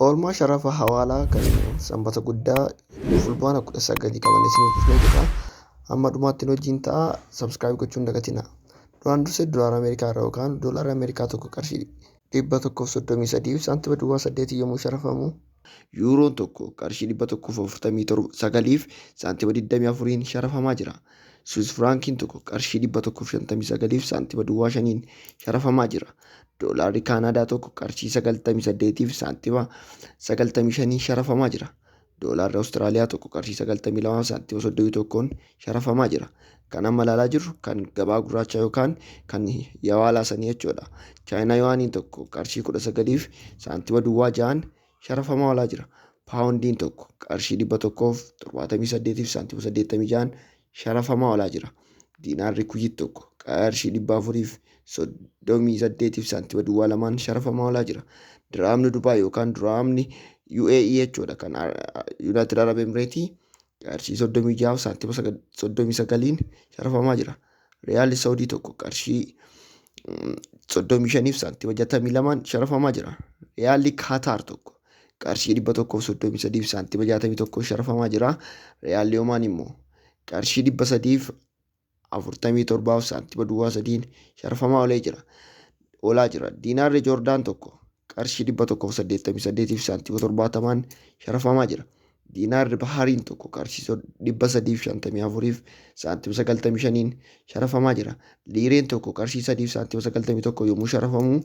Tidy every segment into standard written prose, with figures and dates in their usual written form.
Oolmaa sharafa hawaalaa kan Sanbata guddaa Fulbaana 19 qabannee isiniif dhufnee jirra. Hamma dhumaatti nu wajjin ta'a. Subscribe gochuun dagatina. Duraan dursee doolaara Ameerikaa irraa yookaan doolaara Ameerikaa tokko qarshii 133 saantima duwwaa 8 yommuu sharafamu, Yuuroon tokko qarshii 149 saantima 24n sharafamaa jira. Swiss Firaankiin tokko qarshii 159 saantima duwwaa 5n sharafamaa jira. Doolaarri Kaanaadaa tokko qarshii 98 saantima 95 sharafamaa jira. Doolaarri Awustiraaliyaa tokko qarshii 92 saantima 31n sharafamaa jira. Kan amma ilaalaa jirru kan gabaa gurraachaa yookaan kan yawaalaa sanii jechuudha. Chaayinaa yuwaaniin tokko qarshii 19 saantima duwwaa 6n sharafamaa oolaa jira. Paawundiin tokko qarshii 178 saantima 86n sharafamaa oolaa jira. Diinaarri Kuyiit tokko qarshii 438 saantima duwwaa 2n sharafamaa oolaa jira. Diraamni Dubaay yookaan diraamni UAE jechuudha kan United Arab Emirates qarshii 36 saantima 39n sharafamaa jira. Riyaalli Saudii tokko qarshii 35 saantima 62n sharafamaa jira. Riyaalli Kaataar tokko qarshii 133 saantima 61 sharafamaa jira. Riyaalli Omaan immoo qarshii 347 saantima duwwaa 3n sharafamaa oolee jira. Oolaa jira. Diinaarri Joordaan tokko qarshii 188 saantima 70n sharafamaa jira. Diinaarri Bahariin tokko qarshii 354 saantima 95n sharafamaa jira. Liireen tokko qarshii 3 saantima 91 yommuu sharafamu,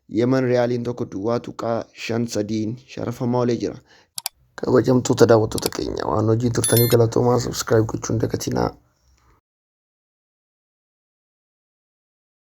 Yemen Riyaaliin tokko duwwaa tuqaa 53n sharafamaa oolee jira. Kabajamtoota daawwattoota keenya, waan hojii turtaniif galatoomaa. Subscribe gochuun dagatinaa.